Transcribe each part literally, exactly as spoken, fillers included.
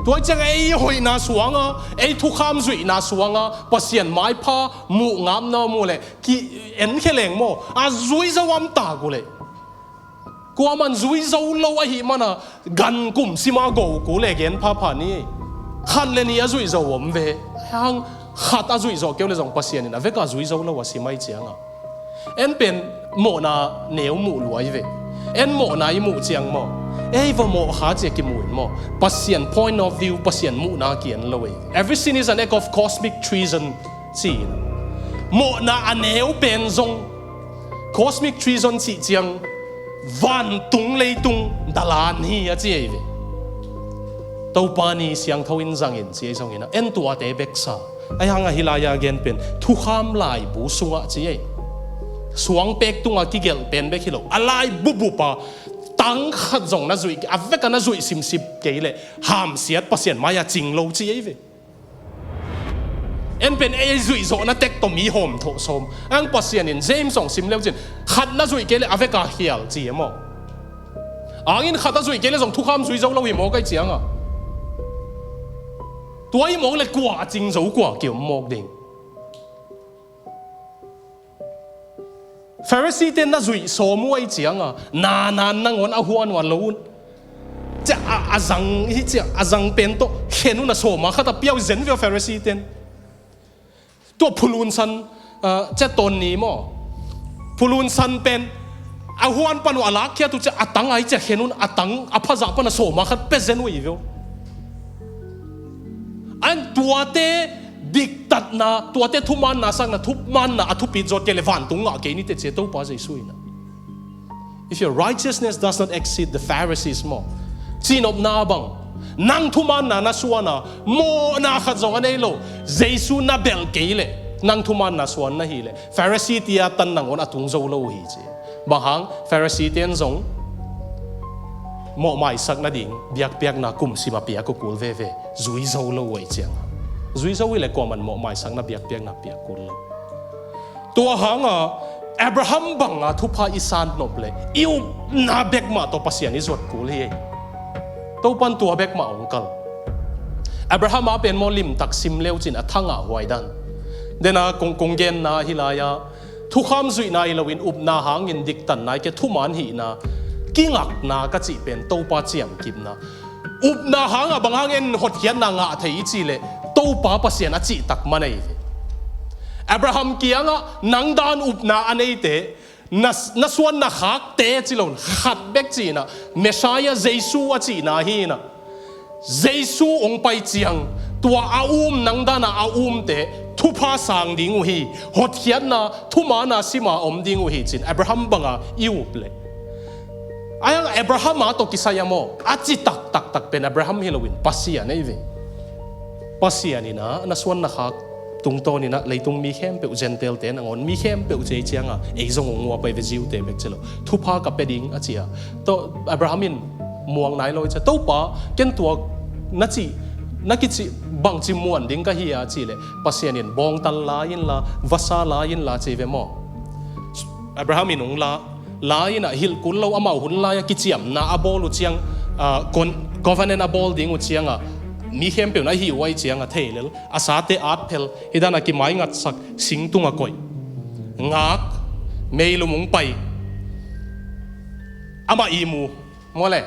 Tua ciang ei hoihna suanga, ei thukham zuihna suanga Pasian maipha muh ngapna mu leh ki en khe leng maw, a zui zo amtak uh leh, kuaman zui zo lo ahih mana gan kum sima go kul le gen phapha ni. Khat le nih a zuih zo om ve. Hang khat a zuih zawh keu le zong Pasian in a veka zui zo lo a si mai cianga, en pen mawhna neu muh luai ve. En mawhna i muh ciang maw, ei va mawh kha cia kimu in maw, Pasian point of view, Pasian muhna kian lo ei. Every sin is an act of cosmic treason ci in. Mawhna a neu pen zong cosmic treason cih ciang vantung leitung dalan hi a ci ei ve. Topa ni siangtho in zangin ci ei zongin a en tuate beksa. Ahi hanga hilai a gen pen thukham laibu sungah ci ei. Suang pek tunga kigelh pen bek hi lo, a laibu bupa tang khat zong na zuih, a veka na zuih simsip kei leh hamsiat Pasian mai-a cing lo ci ei ve. En pen ei zuih zawhna tek tawh mi hawm thawh sawm. Ang Pasian in James zong sim leu cin, khat na zuih kei leh a veka khial ci e maw. Angin khat a zuih kei leh zong thukham zui zo lo hi mawk ai cianga, tua hi mawk leh kua a cing zo, kua kiom mawk ding. Pharisee te na zuih sawm uh ai cianga, na nan nangawn a huan uh a lo un. Cia a, a zang hi cia, a zang pen tawh khen un a sawm a khat a piau zen veu Pharisee ten. Tua phulun san, ah, cia tawn ni maw. Phulun san pen a huan pan uh a lakkhiat uh cia a tang ai cia khen un a tang a phazah pan a sawm a khat pia zen uh i veu. An tuate diktatna, tuate thumaanna sakna, thumaanna a thupit zawt kei leh vantung ngah kei ni teh ci e Topa Jesu in a. If your righteousness does not exceed the Pharisees maw, cihnopna bang, nang thumaanna na suana mawhna khat zong a nei lo Jesu na belh kei leh, nang thumaanna suan na hi leh Pharisee tia tan nangawn a tung zo lo hi ci. Bang hang, Pharisee ten zong mawhmaisak nading biakpiakna kum sim a piak uh kul veve, zui zo lo uh ei cianga. Zui zo hi leh kuaman mawhmaisakna biakpiakna piak kul lo. Tua hanga Abraham banga thupha i san nop leh i upna bekmah tawh Pasian i zuat kul hi ei. Topan tua bekmah hong kal. Abraham a pen maw limtak sim leu cin a thangah huai dan. Dena kong, kong genna hi lai-a, thukham zuihna hi loin upna hangin diktatna i ke thuman hihna, kingakna ka cih pen Topa ciamkipna. Upna hanga bang hang en hotkhiatna ngah thei i cih leh Topa Pasian a cihtak man ei ve. Abraham kiangah nang dan upna a neite, na, na suan na khakte ci lo, khat bek cihna, Messiah Jesu a cihna hi na. Jesu hong pai ciang tua a um nang dana a umte thupha sang ding uh hi, hotkhiatna thumaana sima om ding uh hi cin Abraham banga i up leh. Ayang Abraham a tawh kisai a maw, a citak taktak pen Abraham hi loin Pasian ei ve. Pasian in a na suan na khak tungtawn in a leitung mi khempeuh, Gentile te nangawn mi khempeuh ci ei cianga, ei zong hong nguap ai ve, Jew te bek ci lo. Thupha ka pia ding a ci a. Tawh Abraham in muang nai lo i ci a, Topa, ken tua na cih, na kicih bangci muan ding ka hi a cih leh, Pasian in bawngtal la inla, vasa la inla ci ve maw. Abraham in hong la, la in a hilh kul lo, amau hun lai-a kiciamna a bawl uh ciang, ah, con-, covenant a bawl ding uh cianga, mi khempeuh na hih uh ai cianga thei lel, a sate at phel, hi dana kimaingatsak sing tunga koih, ngak, meilum hong pai, amah ihmu, maw le.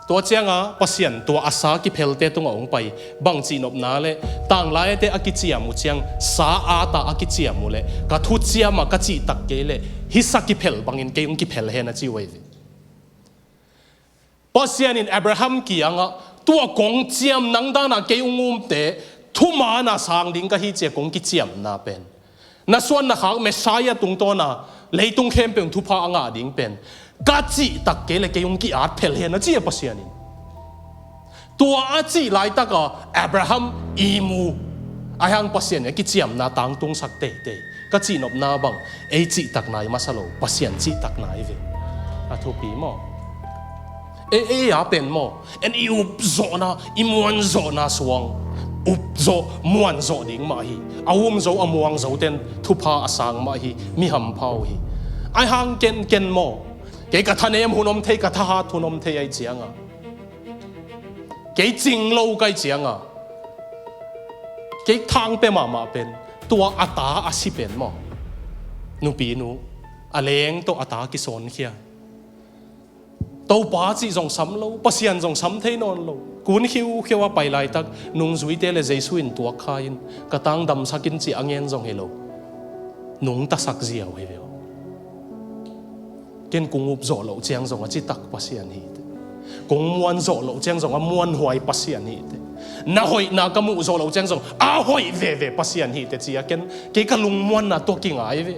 Tua cianga Pasian tua a sa kiphelte tungah hong pai, bang cihnopna le, tanglaite a kiciam uh ciang, sa ata a kiciam uh le, ka thuciama ka cihtak kei le, hisa kiphel bangin kei hong kiphel hen a ci uh ahi ve. Pasian in Abraham kiangah, tua kong ciam nang dana kei hong umte, thumaana sang ding ka hi cia kong kiciamna pen, na suan na khak Messiah tungtawna leitung khempeuh thupha a ngah ding pen, ka cihtak kei le kei hong ki-at phel hen a ci a Pasian in. Tua a cih laitaka Abraham ihmu, ahi hang Pasian in a kiciamna tangtungsak teitei. Ka cihnopna bang, ei cihtakna i masa lo, Pasian cihtakna i ve. A thupi maw? Ei, ei a pen maw? En i upzawhna, i muanzawhna suang upzawh, muanzawh ding mah hi. A umzo, a muangzo ten thupha a sang mah hi, mi hampha uh hi. Ahi hang ken, ken maw? Kei ka thanem hun om thei, ka thahat hun om thei ahi cianga, Kei cing lo kai cianga, kei thangpia mahmah pen tua a ta a si pen maw, nupi nu a leng tawh a ta kisawnkhia. Topa cih zong sam lo, Pasian zong sam thei nawn lo. Kun khiukhiu a pai laitak nungzuite le Jesu in tuak kha in, ka tang damsak in cih a ngen zong hi lo. Nungtasak ziau hi ve aw. Ken kung up zawh loh ciang zong a citak Pasian hi teh. Kung muan zawh loh ciang zong a muanhuai Pasian hi teh. Na hoihna ka muh zawh loh ciang zong a hoih veve Pasian hi teh ci-a ken kei ka lungmuanna tua kingai ve.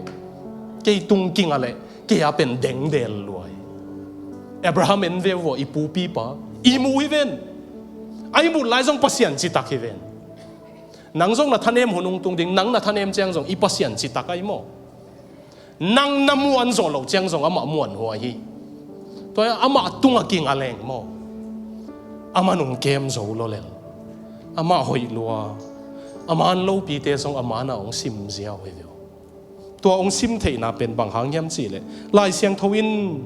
Kei tung kinga leh kei a pen dengdel luai. Abraham en ve uh aw, i pupipa i muh hi ven. A i muh lai zong Pasian citak hi ven. Nang zong na thanem hun hong tung ding, nang na thanem ciang zong i Pasian citak ahi maw? Nang na muan zawh loh ciang zong amah muanhuai hi. Tua amah tungah kinga leng maw? Amah nung kem zo lo lel. Amah hoih lua. Amah an lopite zong amah na hong sim ziau hi ve aw. Tua hong sim theihna pen bang hang hiam cihleh, Lai Siangtho in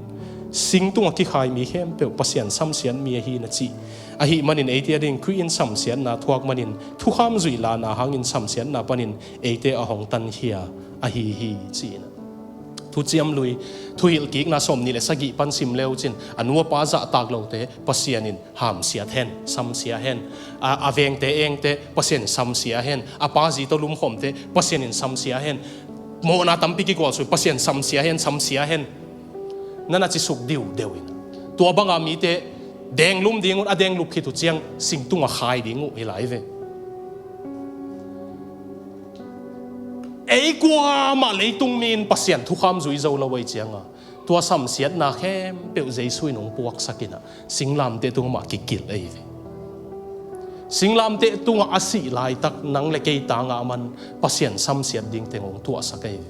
sing tungah kikhai mi khempeuh Pasian samsiat mi ahi na cih ahih manin eite ading Khrih in samsiatna thuak manin thukham zuih lahna hangin samsiatna panin eite a hong tankhia ahi hi ci-in. Thuciam Lui, Thuhilhkikna sawmnih le sagih pan sim leu cin, a nu a pa zahtak lote Pasian in hamsiat hen, samsia hen. A, a vengte engte Pasian in samsia hen. A pazi tawh lumkhawmte Pasian in samsia hen. Mawhna tampi kikualsui, Pasian samsia hen, samsia hen. Nana cisuk diudeu in. Tua banga mite denglum ding un, a denglup khit uh ciang sing tungah khai ding uh hi lai ve. Ei kuamah leitung mi in Pasian thukham zui zo lo ei cianga, tua samsiatna khempeuh Jesu in hong puaksak inah singlamteh tungah mah kikilh ei ve. Singlamteh tungah a sih laitak nang le kei tangah man Pasian samsiat ding teng hong tuahsak ei ve.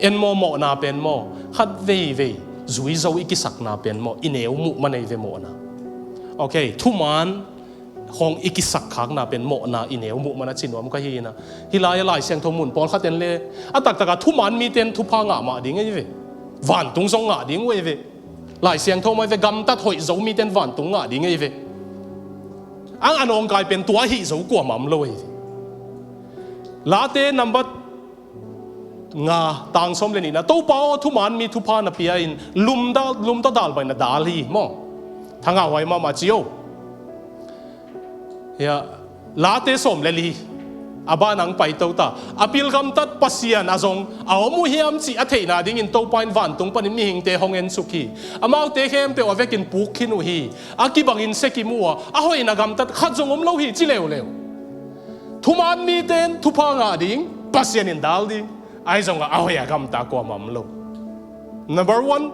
En maw, mawhna pen maw, khat veivei zui zo i kisakna pen maw, i neu muh man ei ve mawhna. Ok, thuman hong i kisakkhakna pen mawhna i neu muh man a ci nuam ka hi inah. Hih lai-ah Lai Siangtho mun pawlkhat en le a taktakah thuman mite in thupha ngah mah ding ei ve. Vantung zong ngah ding uh ei ve. Lai Siangtho mah ei ve, gamtat hoih zo mite in vantung ngah ding ei ve. Ang a nawngkai pen tua hih zo kuamah om lo ei ve. Late number nga tang sawm le nihna, Topa aw, thuman mi thupha na pia in lumda, lumta dalbai na dal hi maw? Thangahhuai mahmah ci o. Hia, Late sawm le li a ban ang paito ta. A pilgamtat Pasian a zong a om uh hiam cih a theihna dingin Topa in vantung panin mihingte hong ensuk hi. Amaute khempeuh a vekin puk khin uh hi. A kibangin sia kimu a, a hoihna gamtat khat zong om lo hi ci leuleu. Thuman mite in thupha ngah ding, Pasian in dal ding. Ahi zongah a hoih a gamta kuamah om lo. Number one,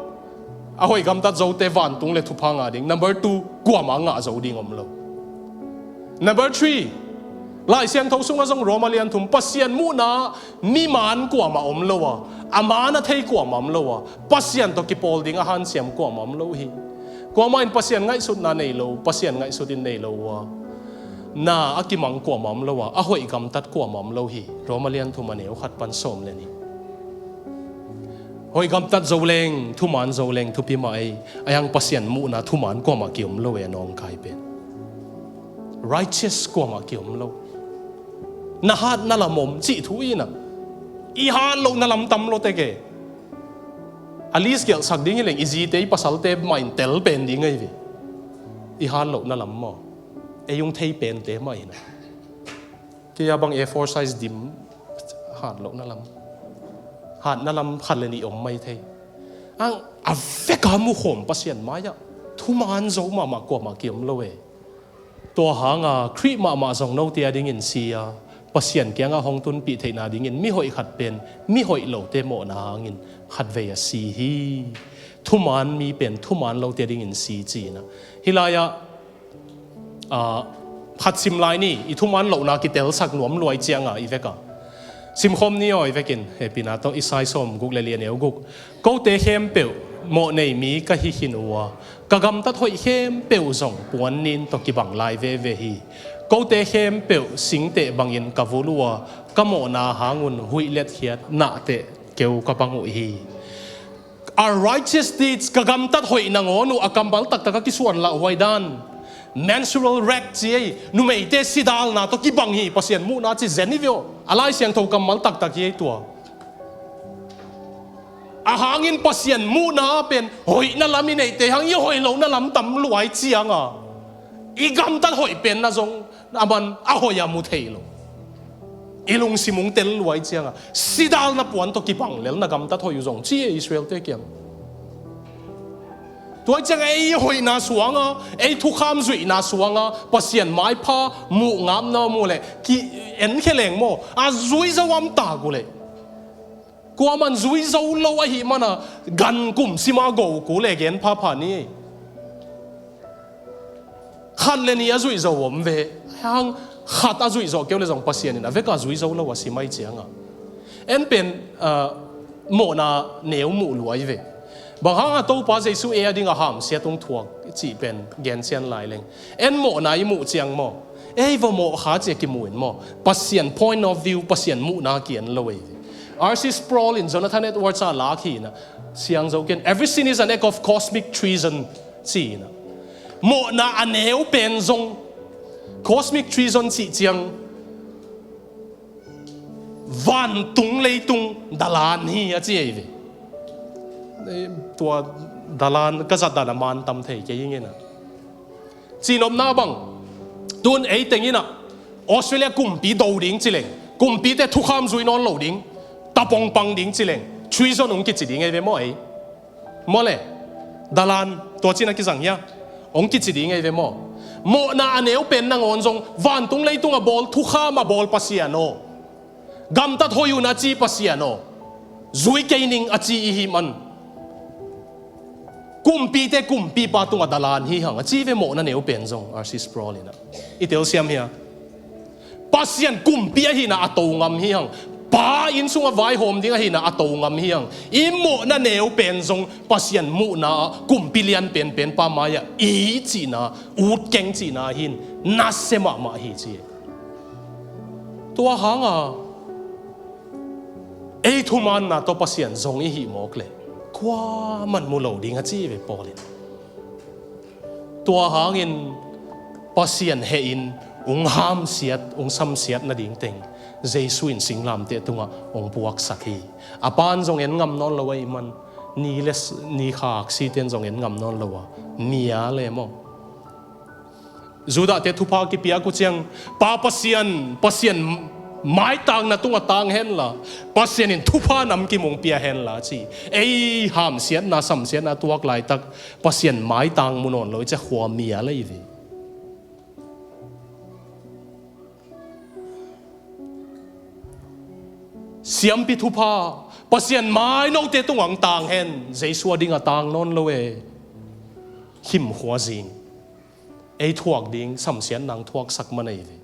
a hoih gamtat zote vantung le thupha ngah ding. Number two, kuamah ngah zo ding om lo. Number three, Lai Siangtho sungah zong Roma lian thum, Pasian muhna mi maan kuamah om lo a, a maan a thei kuamah om lo a, Pasian tawh kipawl ding a hanciam kuamah om lo hi. Kuamah in Pasian ngaihsutna nei lo, Pasian ngaihsut in nei lo uh a, na a kimang kuamah om lo a, a hoih gamtat kuamah om lo hi. Roma lian thum a neu khat pan sawm le nih. Hoih gamtat zo leng, thuman zo leng thupi mah ei. Ahi hang Pasian muhna thuman kuamah kiom lo e, a nawngkai pen. Righteous kuamah kiom lo. Na hat na lam om cih thu inah, i hat loh na lam tam lo tek e. A list gelhsak ding hi leng i zite i pasalte mah in tel pen ding ahi ve. I hat loh na lam maw? Ei hong thei pente mah inah. Kei a bang A four size dim hat loh na lam, hat na lam khat le nih om mai thei. Ang a veka mukhawm Pasian mai-ah thuman zo mahmah kuamah kiom lo e. Tua hanga Khrih mahmah zong note a dingin si a, Pasian kiangah hong tunpih theihna dingin mihoih khat pen mihoih lote mawhna hangin khatvei a si hi. Thuman mi pen thuman lote a dingin si ci inah. Hih lai-ah Ah, khat sim lai ni, i thuman lohna kitelsak nuam luai cianga i veka simkhawm ni aw, i vekin hehpihna tawh. Isai sawm guk le li a neu guk. Kote khempeuh mawh nei mi ka hi khin uh a, ka gamtat hoih khempeuh zong puannin tawh kibang lai veve hi. Kote khempeuh singteh bangin ka vul uh a, ka mawhna hangun huih letkhiat nahteh keu ka bang uh hi. Our righteous deeds, ka gamtat hoih nangawn uh a kammal taktak a kisuan lauhuai dan. Menstrual rag ci ei, numeite sidalna tawh kibang hi Pasian muhna ci zen hi ve aw. A Lai Siangtho kammal taktak hi ei tua. A hangin Pasian muhna pen hoihna lam i neihte hang i hoih lohna lam tam luai cianga i gamtat hoih penna zong a man a hoih a mu thei lo. I lungsim ung tel luai cianga sidalna puan tawh kibang lel na gamtat hoih uh zong ci ei Israelte kiang. Tua cianga ei hoihna suanga, ei thukham zuihna suanga Pasian maipha muh ngapna mu leh ki en khe leng maw, a zui zo am tak uh leh. Kuaman zui zo lo ahih mana gan kum sima go ku le gen phapha ni. Khat le ni a zuih zo om ve. Hang khat a zuih zo keu le zong Pasian in a veka zui zo lo a si mai cianga en pen, ah, mawhna neu muh luai ve. Bang hanga Topa Jesu ei a dinga hamsiat ung thuak cih pen gen cian lai leng. En mawhna i muh ciang maw, ei va mawh kha cia kimu in maw, Pasian point of view, Pasian muhna ki en lo ei ve. R C Sproul in Jonathan Edwards a lak hi na, siang zo ken, "Every sin is an act of cosmic treason," ci na. Mawhna a neu pen zong cosmic treason cih ciang vantung leitung dalan hi a ci ei ve. Tua dalan ka zat dan a man tam thei kei ing e na. Cihnopna bang, tun ei teng in ah Australia kumpi do ding ci leng, kumpite thukham zui nawn lo ding, tapong pang ding ci leng, treason ung kici ding ei ve maw ei? Maw le, dalan tua cina kizang hia? Ong kici ding ei ve maw? Mawhna a neu pen nangawn zong vantung leitung a bawl, thukham a bawl Pasian aw, gamtat hoih un a ci Pasian aw, zui kei ning a ci i hih man, kumpite kumpipa tungah dalan hi hang a ci ve mawhna neu pen zong, R C Sproul in ah. I telsiam hia? Pasian kumpi ahihna a to ngam hi hang. Pa inn sungah vaihawm ding ahihna a to ngam hi hang. I mawhna neu pen zong Pasian muhna ah kumpi lian penpen pa mai-ah i cihna, utkeng cihna hin nasia mahmah hi ci. Tua hanga ei thumaanna tawh Pasian zong i hih mawk leh kuaman mu lo ding a ci ve Paul in. Tua hangin Pasian hehin ung hamsiat, ung samsiat nading teng Jesu in singlamteh tungah ung puaksak hi. A pan zong en ngam nawn lo ahih man, ni le s-, ni kha aksiten zong en ngam nawn lo a, mia le maw. Judahte thupha kipiak uh ciang, Pa Pasian, Pasian maitangna tungah tang henla, Pasian in thupha namkim ung pia henla ci. Ei hamsiatna, samsiatna tuak laitak Pasian maitang mu nawn lo i cia khua mia lei ve. Siampi thupha, Pasian mai note tungah tang hen, Jesu a dingah tang nawn lo e. Himkhua zing. Ei thuak ding samsiatna thuaksak man ei ve.